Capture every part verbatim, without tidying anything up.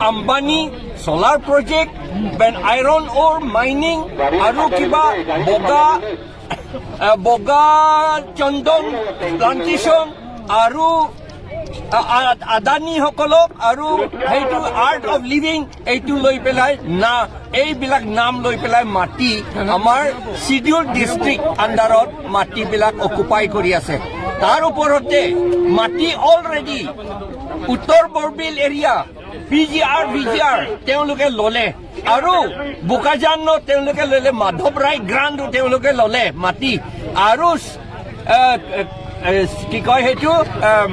আম্বানি চলাৰ project, ban iron ore mining আৰু কিবা বগা, আহ, বগা চন্দন প্লান্টেশ্যন আৰু আ-, আ-, আদানীসকলক আৰু সেইটো আৰ্ট অফ লিভিং এইটো লৈ পেলাই না, এইবিলাক নাম লৈ পেলাই মাটি আমাৰ চিডিউল ডিষ্ট্ৰিক্ট আণ্ডাৰত মাটিবিলাক অকুপাই কৰি আছে। তাৰ ওপৰতে মাটি অলৰেডি উত্তৰ বৰবিল এৰিয়া, পি জি আৰ, ভি জি আৰ তেওঁলোকে ললে আৰু বোকাজানো তেওঁলোকে ললে, মাধৱ ৰায় গ্ৰাণ্টো তেওঁলোকে ললে মাটি আৰু এ, এ, এ, কি কয় সেইটো, এম,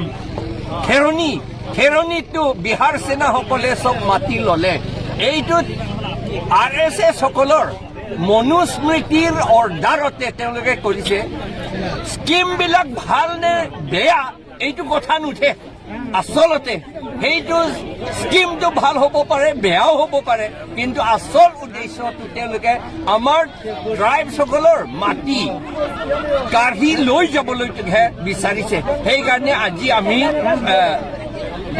খেৰণি, খেৰণিটো বিহাৰ সেনাসকলে চব মাটি ললে। এইটো আৰ এছ এছ সকলৰ মনুস্মৃতিৰ অৰ্ডাৰতে তেওঁলোকে কৰিছে। স্কিমবিলাক ভাল নে বেয়া এইটো কথা নুঠে। আচলতে সেইটো স্কিমটো ভাল হ'ব পাৰে, বেয়াও হ'ব পাৰে, কিন্তু আচল উদ্দেশ্যটো তেওঁলোকে আমাৰ ট্ৰাইবসকলৰ মাটি কাঢ়ি লৈ যাবলৈহে বিচাৰিছে। সেইকাৰণে আজি আমি, এ,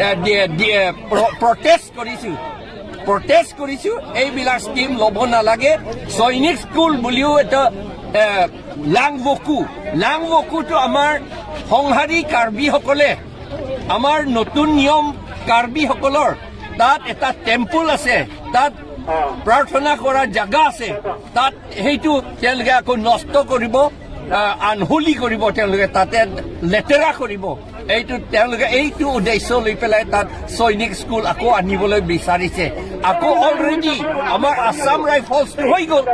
এ, ডি-, ডি-, এ, প্ৰ-, প্ৰটেষ্ট কৰিছো, প্ৰটেষ্ট কৰিছো। এইবিলাক স্কিম ল'ব নালাগে। সৈনিক স্কুল বুলিও এটা, এ, লাংবকু, লাংবকুটো আমাৰ সংহাৰী কাৰ্বিসকলে, আমাৰ নতুন নিয়ম কাৰ্বিসকলৰ তাত এটা টেম্পল আছে, তাত প্ৰাৰ্থনা কৰা জাগা আছে, তাত সেইটো তেওঁলোকে আকৌ নষ্ট কৰিব, আহ, আনহলি কৰিব, তেওঁলোকে তাতে লেতেৰা কৰিব। এইটো তেওঁলোকে এইটো উদ্দেশ্য লৈ পেলাই তাত সৈনিক স্কুল আকৌ আনিবলৈ বিচাৰিছে। আকৌ অলৰেডি আমাৰ আছাম ৰাইফলছটো হৈ গ'ল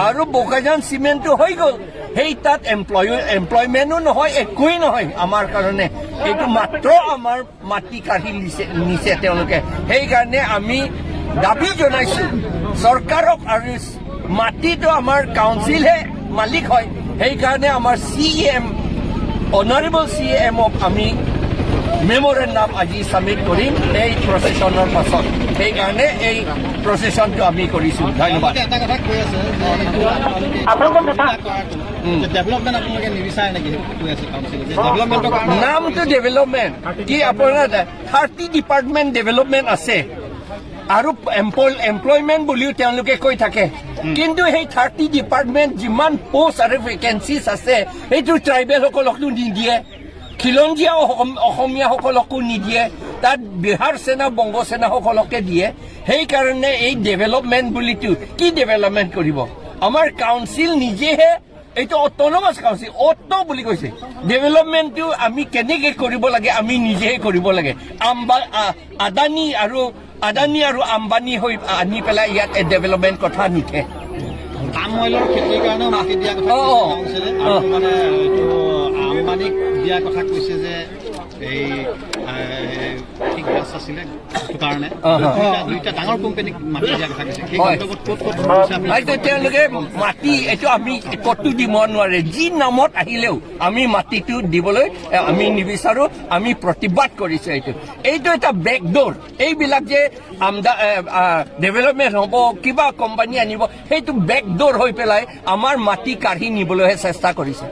আৰু বোকাজান চিমেণ্টটো হৈ গ'ল। সেই তাত এমপ্লয়, এমপ্লয়মেণ্টো নহয়, একোৱেই নহয় আমাৰ কাৰণে। এইটো মাত্ৰ আমাৰ মাটি কাঢ়ি নিছে, নিছে তেওঁলোকে। সেইকাৰণে আমি দাবী জনাইছো চৰকাৰক, আৰু মাটিটো আমাৰ কাউন্সিলহে মালিক হয়। সেইকাৰণে আমাৰ চি ই এম, অনাৰেবল চি ই এমক আমি মেমৰেণ্ডাম আজি ছাবমিট কৰিম এই প্ৰচেছনৰ পাছত। সেইকাৰণে এই প্ৰচেছনটো আমি কৰিছো। ধন্যবাদ। এটা কথা কৈ আছে যে এইটো আপোনালোকে আপোনালোকৰ কথা। উম। ডেভেলপমেণ্ট আপোনালোকে নিবিচাৰে নেকি? সেইটো কৈ আছে কাউন্সিলে যে ডেভেলপমেণ্টৰ কথা। নামটো ডেভেলপমেণ্ট কি? আপোনাৰ থাৰ্টি ডিপাৰ্টমেণ্ট ডেভেলপমেণ্ট আছে আৰু এমপ্লয়-, এমপ্লয়মেণ্ট বুলিও তেওঁলোকে কৈ থাকে। উম। কিন্তু সেই থাৰ্টি ডিপাৰ্টমেণ্ট যিমান পোষ্ট আৰু ভেকেঞ্চিজ আছে, সেইটো ট্ৰাইবেলসকলকতো নিদিয়ে। খিলঞ্জীয়া অসম-, অসমীয়াসকলকো নিদিয়ে। তাত বিহাৰ সেনা, বংগ সেনাসকলকে দিয়ে। সেইকাৰণে এই ডেভেলপমেণ্ট বুলিতো কি ডেভেলপমেণ্ট কৰিব? আমাৰ কাউন্সিল নিজেহে, এইটো অট'নমাছ কাউন্সিল, অট' বুলি কৈছে। ডেভেলপমেণ্টটো আমি কেনেকে কৰিব লাগে, আমি নিজেহে কৰিব লাগে। আম্বা-, আ-, আদানী আৰু, আদানী আৰু আম্বানী হৈ আনি পেলাই ইয়াত ডেভেলপমেণ্ট কথা নুঠে। পাম অইলৰ খেতিৰ কাৰণেও মাটি দিয়া কথা অ, কৈছে অ। কাউন্সিলে। আৰু অ। মানে এইটো আম্বানীক দিয়া কথা কৈছে যে এই, এ, ঠিক গছ আছিলে, সেইটো কাৰণে অ, অ। দুইটা, দুইটা ডাঙৰ কোম্পানীক মাটি দিয়া কথা কৈছে। সেই হয়। সন্দৰ্ভত ক'ত ক'ত সমস্যা আপুনি আইটো তেওঁলোকে মাটি এইটো আমি ক'তো দিব নোৱাৰে। যি নামত আহিলেও আমি মাটিটো দিবলৈ, এ, আমি নিবিচাৰো, আমি প্ৰতিবাদ কৰিছো এইটো। এইটো এটা বেকডোৰ। এইবিলাক যে আমদা-, এ, আ, ডেভেলপমেণ্ট হ'ব, কিবা কোম্পানী আনিব, সেইটো বেকডোৰ হৈ পেলাই আমাৰ মাটি কাঢ়ি নিবলৈহে চেষ্টা কৰিছে।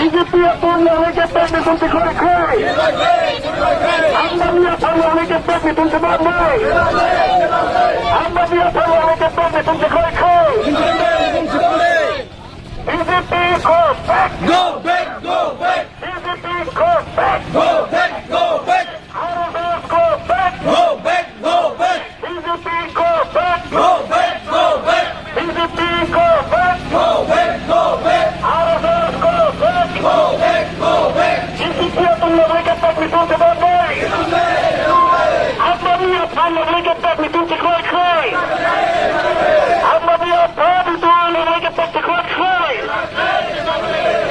বিজেপি এখন নাগৰিকে পেট নিচুন টিকৰি খায়। আম্বানী এখন নাগৰিকে পেট নিচুন টিকৰি খায়। আম্বানী এখন নাগৰিকে পেট নিচুন টিকৰি খায়। BJP go back. Go back, go back. BJP go back. Go back, go back. আৰ এছ এছ go back. Go back, go back. BJP go back. Go back, go back. BJP go back. Go back, go back. আৰ এছ এছ go back. Go back, go back. BJP এখন নাগৰিকে পেট নিচুন টিকৰি খায়। আম্বানী এখন Lengkepek nelitum chekroikroi. Ambani aphan nelitum lengkepek chekroikroi.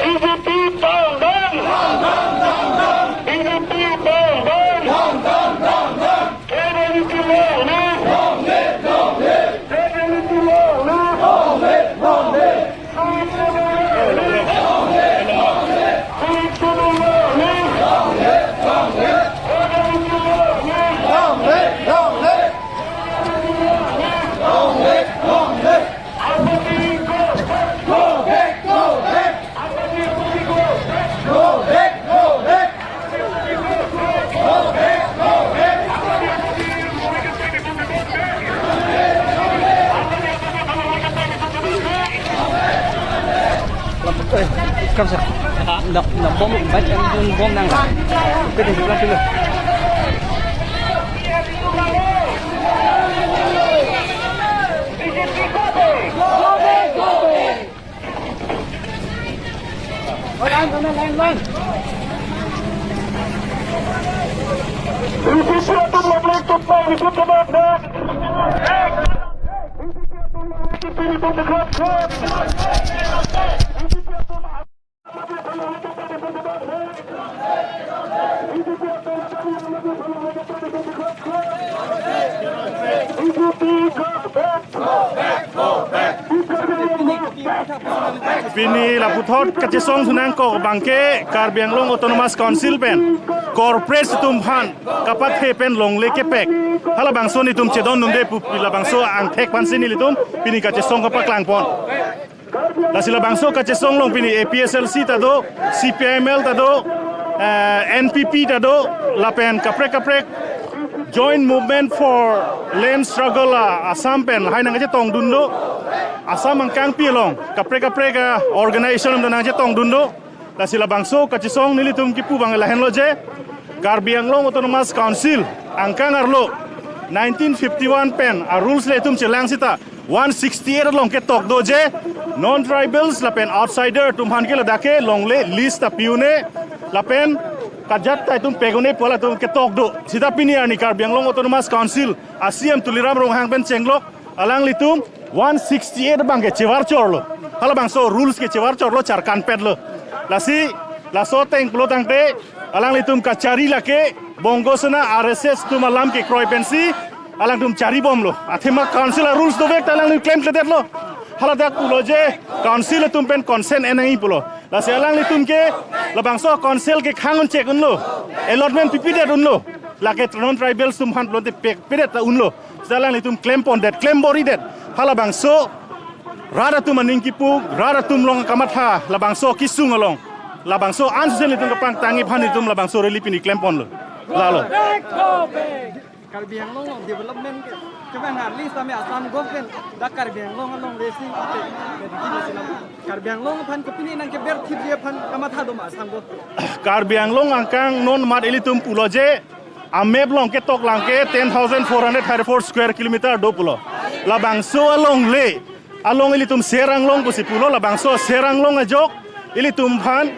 B J P tongdon. B J P tongdon. K B B T long live. K B B T long live. Kam sa. Na, na bom, baik yang bom, bom nang. Oke, deh, pulang dulu. Pini laputhot kachesong sunang kok abangke Karbi Anglong Autonomous Council pen corporate atum aphan kapathe pen longle kepek. Halabangso nelitum chedondunde pu labangso angthek aphansi nelitum pini kachesong kapaklang pon. Lasi labangso kachesong along pini A P H L C ta do, C P I M L ta do, eh, N P P ta do, lapen kaprek kaprek Joint Movement for Land Struggle, ah, Assam pen lahai nangkachetongdun do. Assam angkangpi along kaprek kaprek, ah, organization atum nangkachetongdun do. Lasi labangso kachesong nelitum kipu abang lahenlo je, Karbi Anglong Autonomous Council angkang arlo nineteen fifty-one pen a rules le itum chelang sita one sixty-eight along ketok do je, non-tribals lapen outsider atum aphan ke ladak ke longle list ta pi-un-e lapen kajat ta itum pek-un-e pu halatum ketok do. Sita pini arni Karbi Anglong Autonomous Council a C M Tuliram Ronghang pen chenglok alanglitum one sixty-eight abangke chevar chorlo. Halabangso rules ke chevar chorlo, charkan petlo. Lasi laso ateng pulo tangte alanglitum kachari lake Bongo Sena R S S atum alam kekroi pensi alangtum chari bomlo. Athema council a rules dovek ta alangli klemkledetlo. Haladak pulo je council atum pen consent en nangji pulo. Lasi alanglitum ke labangso council ke khang-un chek-unlo. Allotment pipedet unlo. Lake non-tribal atum aphan pulote pekpedet ta unlo. Sita alanglitum klempondet, klemboridet. Halabangso rat atum aning kipu, rat atum along kamatha, labangso kesung along, labangso ansusen nelitum kapangtangji aphan nelitum labangso rally pini klemponlo. Lalo. Karbi Anglong along development ke, coba ngarli same Assam government, dak Karbi Anglong along racing, Karbi Anglong aphan kopine nangkeber thipji aphan kamatha do ma Assam government. Karbi Anglong angkang non mat ilitum pulo je, a map along ketok lang ke ten thousand four hundred thirty-four square kilometer do pulo. Labangso alongle, along ilitum Ser Anglong pusi pulo, labangso Ser Anglong ajok ilitum aphan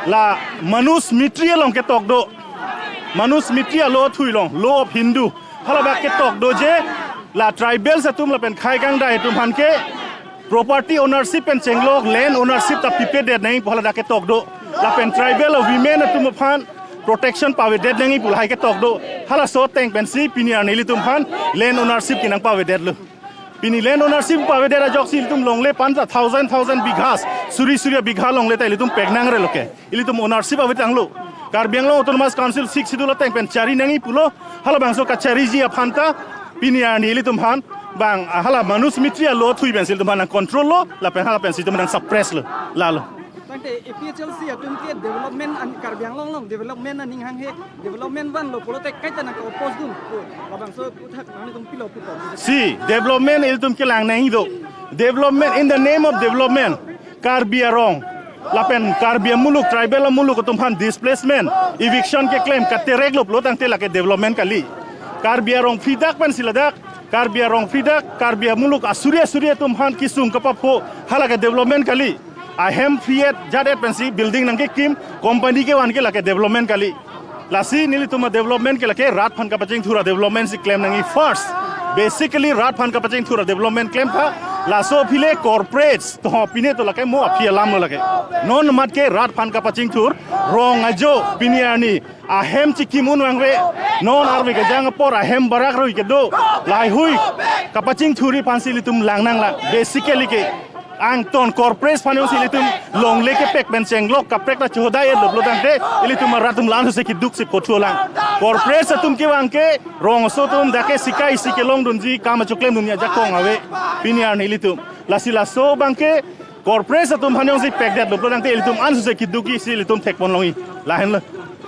la Manusmriti along ketok do. Manusmriti a law athui along, law of Hindu. Halabak ketok do je, la tribals atum lapen khei kangdai atum aphan ke property ownership pen chenglok land ownership ta pipedet nangji pu haladak ketok do. Lapen tribal women atum aphan protection pavedet nangji pu lahai ketok do. Halaso ateng pensi pini arni ilitum aphan land ownership kenangpavedetlo. Pini land ownership pavedet ajoksi ilitum longle panta thousand thousand bighas, suri suri bigha longle ta ilitum pek nangrelo ke. Ilitum ownership avetanglo. Karbi Anglong Autonomous Council Sixth Schedule ateng pen chari nangji pulo. Halabangso kachariji aphan ta pini arni ilitum aphan bang, ah, hala Manusmriti a law athui pensi ilitum aphan nang control lo, lapen hala pensi itum nang suppress lo. Lalo. Tangte A P H L C atum ke development an Karbi Anglong along development aning hanghe, development vanlo pulote kaita nangke-oppose dun. Labangso aputhak nangtum pilo pupo. Si, development ilitum kelang nangji do. Development, in the name of development, Karbi arong lapen Karbi amuluk, tribal amuluk atum aphan displacement, eviction keklem katerek lo pulo tangte lake development kali. Karbi arong phridak pensi ladak, Karbi arong phridak, Karbi amuluk asuri asuri atum aphan kesung kapapho, halake development kali. Ahem phri-et jat-et pensi building nangkekim, company kevan ke lake development kali. Lasi nelitum a-development ke lake rat aphan kapachingthur a-development si klem nangji first. Basically rat aphan kapachingthur a-development klem tha. Laso aphi le corporates to pine to lake mo aphi alam lo lake. Non mat ke rat aphan kapachingthur, rong ajo pini arni ahem chikim un vangve. Non arve kejang apor ahem barak rui kedo. Laheihui kapachingthurji aphansi ilitum lang nanglang. Basically ke angton corporates aphan jongsi ilitum longle kepek pen chenglok kaprek ta chohodai-etlo pulo tangte ilitum arat atum la-an sose keduksi photo lang. Corporates atum kevang ke rong aso atum dak ke sika isi kelongdunji, kam achoklem dunji ajakong ave pini arni ilitum. Lasi laso abang ke corporates atum aphan jongsi pekdetlo pulo tangte ilitum an sose kedukji si ilitum thekpon longji. Lahenlo.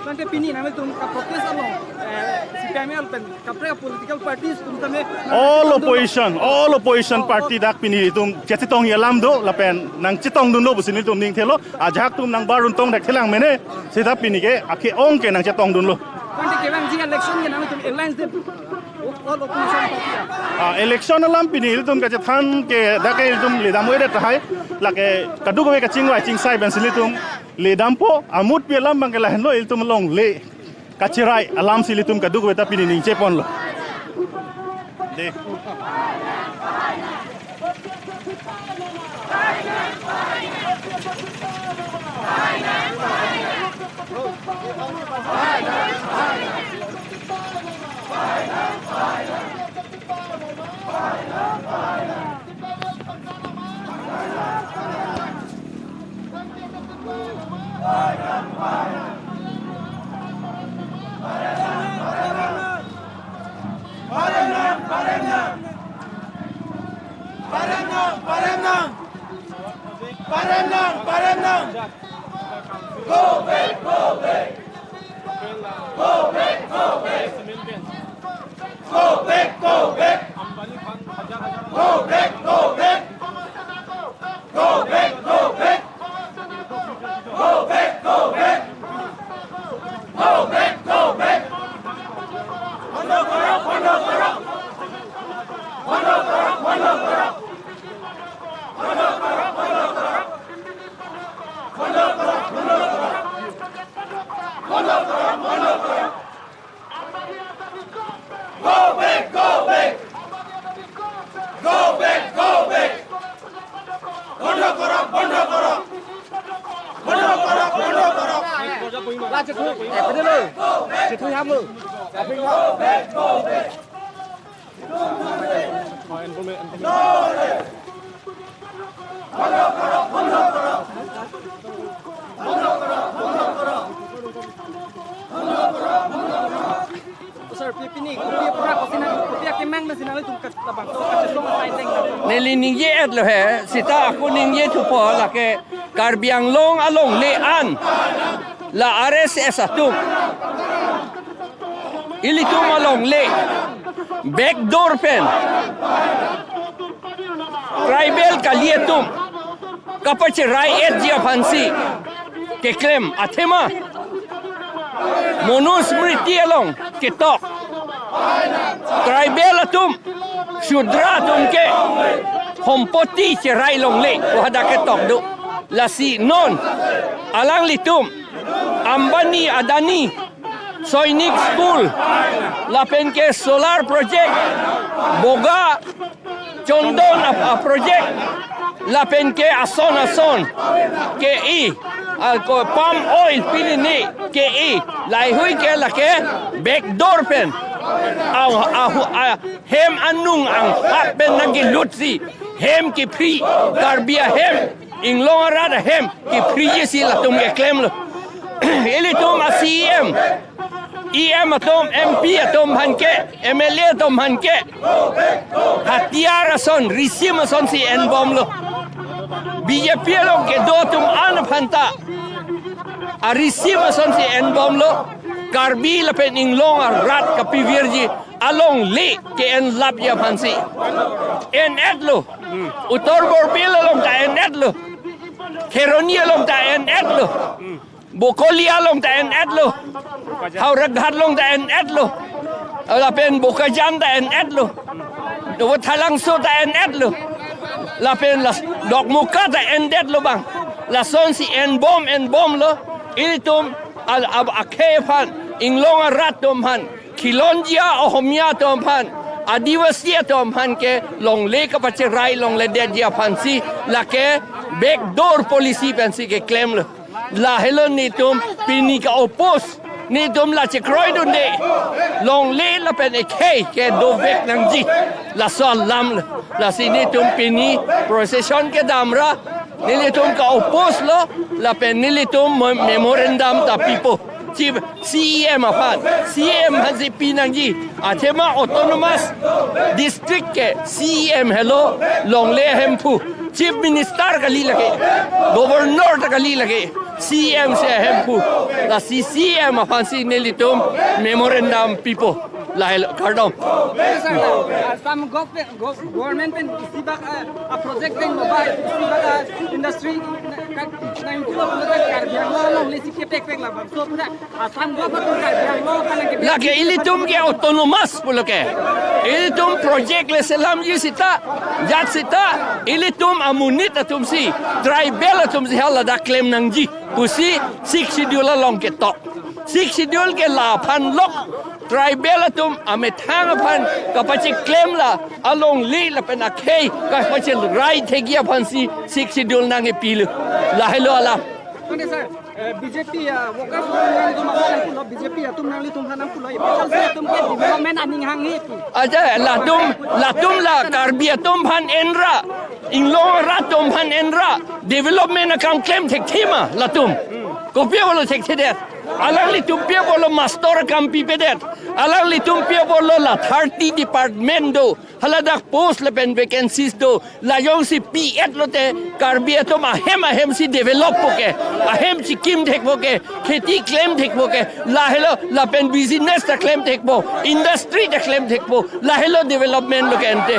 Tangte pini nangtum ka-protest along, eh, C P I M L pen kaprek political parties atum tame All opposition, all opposition party dak pini itum kachetongji alam do, lapen nangchetongdunlo pusi nelitum ning thelo, ajahak atum nang bar un tong dak thelang mene, seta pini ke ake-ong ke nangchetongdunlo. Tangte kevangji election ke nangtum alliance de all opposition party. Ah, election alam pini ilitum kachethan ke dak ke ilitum ledam-oidet tahai, lake kadokave kachingvai chingsai pensi ilitum ledampo, amutpi alam abang ke lahenlo, ilitum longle kacherai alamsi ilitum kadokave ta pini ningjeponlo. De. Paremnang, paremnang. Paremnang, paremnang. Go back, go back. Go back, go back. Go back, go back. Go back, go back. Go back, go back. Go back, go back. Go back, go back. Bondo korok, bondo korok. Bondo korok, bondo korok. Go back, go back. Go back, go back. Bondo korok, bondo korok. Bondo korok, bondo korok. Go back, go back. Sir, pi-, pini, kopi apura kosi nang, kopi akemang nang si nangtum kat labang, so, kachesong asai teng nang. Neli ningje-etlo he, seta ako ningjethupo lake Karbi Anglong alongle an la R S S atum. Ilitum alongle backdoor pen tribal kali atum kapacherai-etji aphansi keklem athema Manusmriti along ketok. Tribal atum, Shudra atum ke sompoti cherai longle, pu hadak ketok do. Lasi non alanglitum Ambani Adani Sainik School, lapen ke solar project, Boga Chondon a, a project, lapen ke ason ason ke-i, a, ko palm oil pilini ke-i, laheihui ke lake backdoor pen a, a, a, hem anung anghap pen nangkelutsi hem kepri, Karbi ahem, inglong arat ahem kepriji si latum keklemlo. Ilitum a-C E M, E M atum, M P atum aphan ke, M L A atum aphan ke hatiyar ason, risim asonsi enbomlo. B J P along kedo atum an aphanta arisim asonsi enbomlo. Karbi lapen inglong arat kapivirji alongle ke-enlapji aphansi en-etlo. Uttar Borbil along ta en-etlo. Kheroni along ta en-etlo. Bokolia along ta en-etlo. Howraghat along ta en-etlo. Lapen Bokajan ta en-etlo. Dovo Thalangso ta en-etlo. Lapen las Dokmoka ta en-etlo bang. Lasonsi enbom enbomlo. Ilitum al ab akhei aphan Inglong arat atum aphan, khilonjia Ohomia atum aphan, Adivasi atum aphan ke longle kapacherai longledetji aphansi lake backdoor policy pensi keklemlo. Lahelo netum pini ka-oppose, netum la chekroidunde. Longle lapen ekhei ke dovek nangji. Laso alam lo. Lasi netum pini procession kedam ra, nelitum ka-oppose lo, lapen nelitum mo-, memorandum ta pipo. Chief C E M aphan, C E M aphansi pinangji. Athema autonomous district ke C E M helo longle ahemphu. Chief Minister kali lake, Governor ta kali lake, C E M si ahemphu. Lasi C E M aphansi nelitum memorandum pipo. Lahelo, kardom. Sir, Assam government, gov-, government pen isi bak, ah, ah, project pen mobile, isi bak, ah, industry, na, ka, na, Karbi Anglong longle si kepekpek labangso pura Assam government atum Karbi Anglong aphan nangkepi. Lake ilitum ke autonomous pulo ke. Ilitum project le selamji seta, jat seta, ilitum amonit atumsi, tribal atumsi haladak klem nangji pusi Sixth Schedule along ketok. Sixth Schedule ke laphan lok, tribal atum amethang aphan kapacheklemji la alongle lapen akhei kapacherai thekji aphansi Sixth Schedule nangkepilo. Lahelo alam. Mane sir, eh, B J P, ah, workers atum nangtum aphan nangpulo, B J P atum nanglitum aphan nangpulo, A P H L C atum ke development aning hanghe pu. Aja latum, latum la Karbi atum aphan enra, Inglong arat atum aphan enra, development akam klem thekthe ma latum. Kopi apotlo thekthedet? Alanglitum pi apotlo master akam pipedet? Alanglitum pi apotlo la thirty department do, haladak post lapen vacancies do, la jongsi pi-et lote Karbi atum ahem ahemsi develop po ke, ahem chikim thekpo ke, kheti klem thekpo ke, lahelo lapen business ta klem thekpo, industry ta klem thekpo, lahelo development lo ke ante.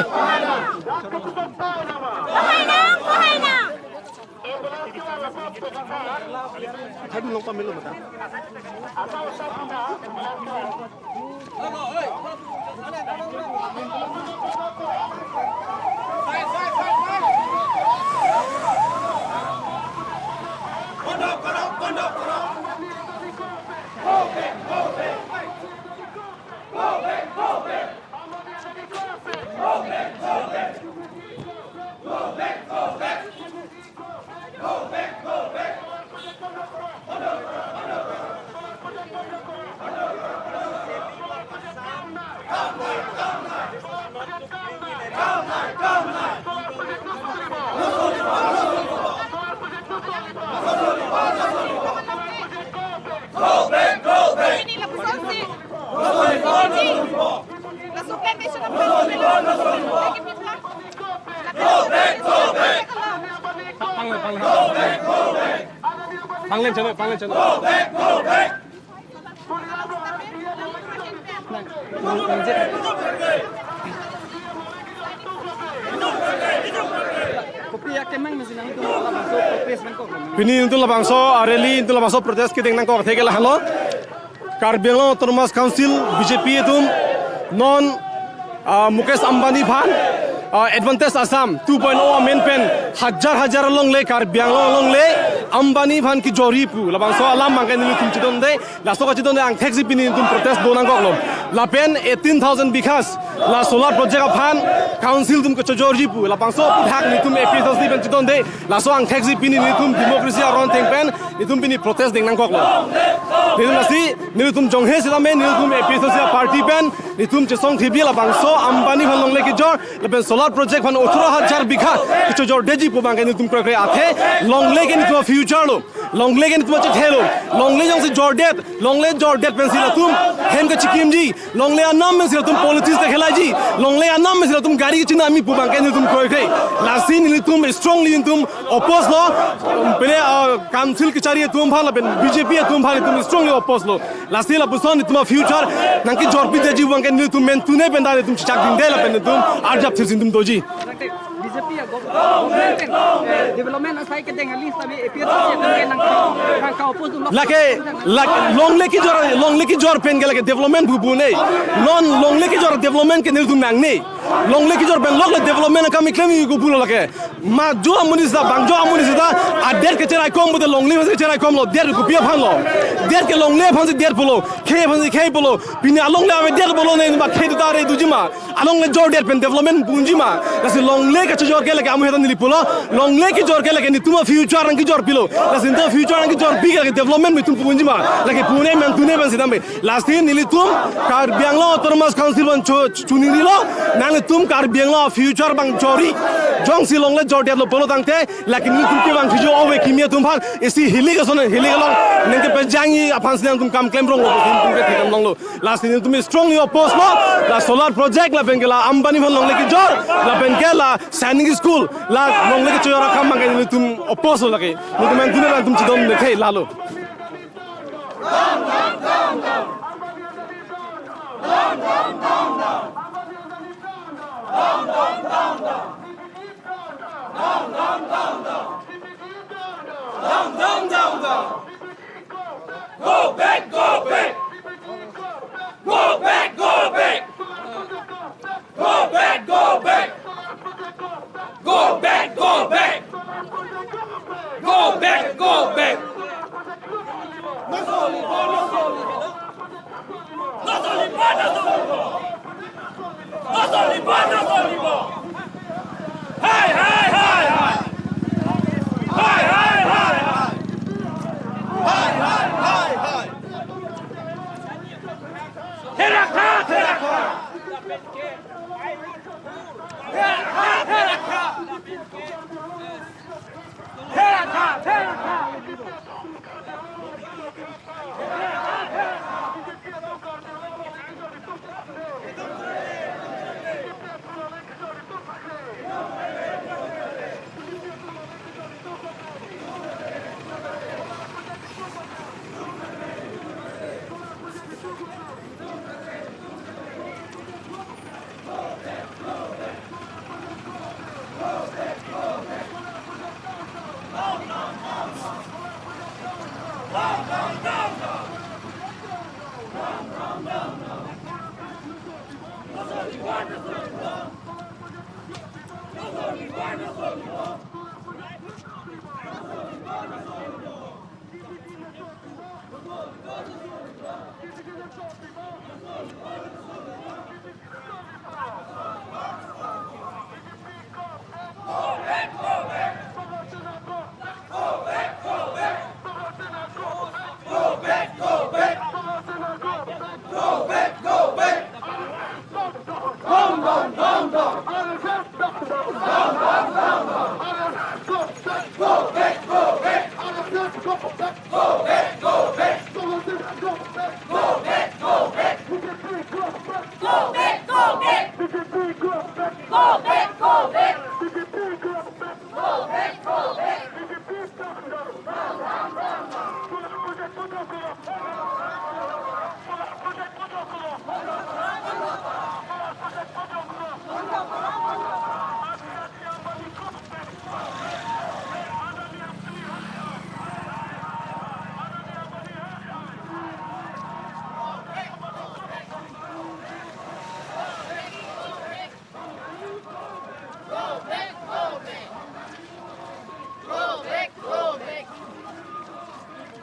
Panglen channel, Panglen channel. Kopi akemang mesi nangtum labangso protest nangkok? Pini nangtum labangso, ah, rally, nangtum labangso protest kedeng nangkok atheke lahelo. Karbi Anglong Autonomous Council, B J P atum, non, ah, Mukesh Ambani aphan, ah, Advantage Assam two point oh amen pen, hajar hajar alongle, Karbi Anglong alongle, Ambani aphan kejorji pu labangso alam abangke nelitum chedonde, laso kachedonde angthek si pini nangtum protest do nangkoklo. Lapen eighteen thousand bighas la solar project aphan council atum kechojorji pu labangso aphuthak nelitum A P H L C pen chedonde, laso angthek si pini nelitum democracy aron ateng pen nelitum pini protest deng nangkoklo. Nelitum lasi, nelitum jonghe sitame nelitum A P H L C party pen nelitum chesong thipji labangso Ambani aphan longle kejor, lapen solar project aphan otro hajar bigha kechojordetji pu abangke nelitum kroikre athe, longle ke nelitum future lo, longle ke nelitum chethelo, longle jongsi jordet, longle jordet pensi latum hem kechikimji, longle anam pensi latum politics ta khelaiji, longle anam pensi latum gari kechinami pu abangke nelitum kroikre. Lasi nelitum strongly nelitum oppose lo, pele, ah, council kechari atum aphan lapen B J P atum aphan nelitum strongly oppose lo. Lasi lapuson nelitum future nangkejorpidetji abangke nelitum mentune pen ta nelitum chechak dingde lapen nelitum arjap thirsi nelitum doji. B J P ya gov-, government, eh, development asai kedeng alista bi A P H L C atum ke nang, nangka-oppose lo. Lake, lak-, longle kejor, longle kejor pen ke lake development pu pu ne. Non longle kejor development ke nelitum nangne. Longle kejor pen lok le development akam keklem ikopilo lake. Ma jo amonit sita, bang jo amonit sita, adet kecherai kom pute longle aphan kecherai kom lo, det kopi aphan lo. Det ke longle aphansi det pulo, khei aphansi khei pulo. Pini alongle ave det pulo ne ba khei ta re dujima. Alongle jordet pen development pu unjima. Lasi longle kachejor ke lake amu heta neli pulo. Longle kejor ke lake netum afuture nangkejor pilo. Lasi netum afuture nangkejor pi ke lake development netum pu unjima. Lake pune man tune man sitame. Lasi nelitum Karbi Anglong Autonomous Council pen cho-, cho-, choningrilo. Nanglitum Karbi Anglong afuture abang jori. Jongsi longle jordetlo pulo tangte, lake nelitum kevang kijo ove kimi atum aphan. Isi hilik ason hilik along nangkepejangji aphansi nangtum kam klemrong lo, nelitum ke thekam longlo. Lasi nelitum strongly oppose lo, la solar project lapen ke la Ambani aphan longle kejor, lapen ke la sainik school, la longle kejor akam abang ke nelitum oppose lo lake. Nelitum man tune nangtum chidom de khei lalo. Down, down, down, down. Go back, go back. Go back, go back. Go back, go back. Go back, go back. Go back, go back. No soli bo, no soli bo. No soli bo, no soli bo. No soli bo, no soli bo. Hai, hai, hai, hai. Hai, hai, hai, hai. Hai, hai, hai, hai. Thera kha, thera kha. Thera kha, thera kha. Thera kha, thera kha. Go back, go back.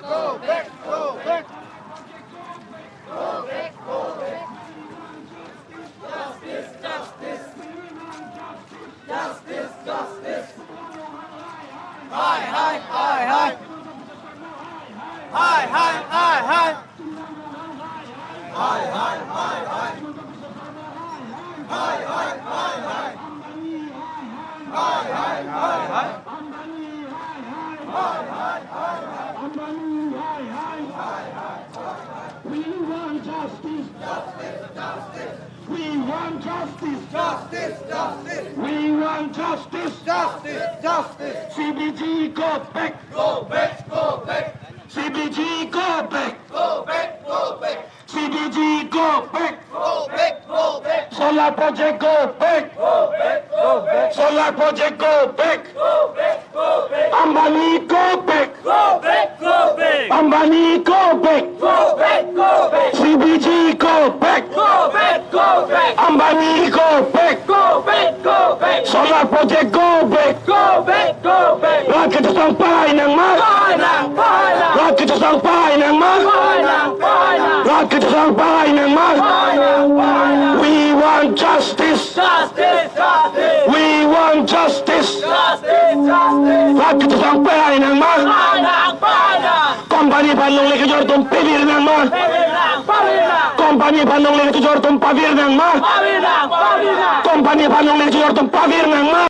Go back, go back. Go back, go back. Justice, justice. Hai, hai, hai, hai. Hai, hai, hai, hai. Hai, hai, hai, hai. Hai, hai, hai, hai. Hai, hai, hai, hai. Hai, hai, hai, hai. We want justice. Justice, justice. We want justice. Justice, justice. We want justice. Justice, justice. C B G, go back. Go back, go back. C B G, go back. Go back, go back. C B G, go back. Go back, go back. Solar project, go back. Go back, go back. Solar project, go back. Go back, go back. Ambani, go back. Go back, go back. Ambani, go back. Go back, go back. C B G, go back. Go back, go back. Ambani, go back. Go Solar project go back. Go back, go back. Rat kachesong pahai nangma. Pahai nang, pahai nang. Rat kachesong pahai nangma. Pahai nang, pahai nang. Rat kachesong pahai nangma. Pahai nang, pahai nang. We want justice. Justice, justice. We want justice. Justice, justice. Rat kachesong pahai nangma. Pahai nang, pahai nang. Company aphan longle kejor atum pavir nangma. Pavir nang, pavir nang. Company aphan longle kejor atum pavir nangma. Pavir nang, pavir nang. Company aphan longle kejor atum pavir nangma.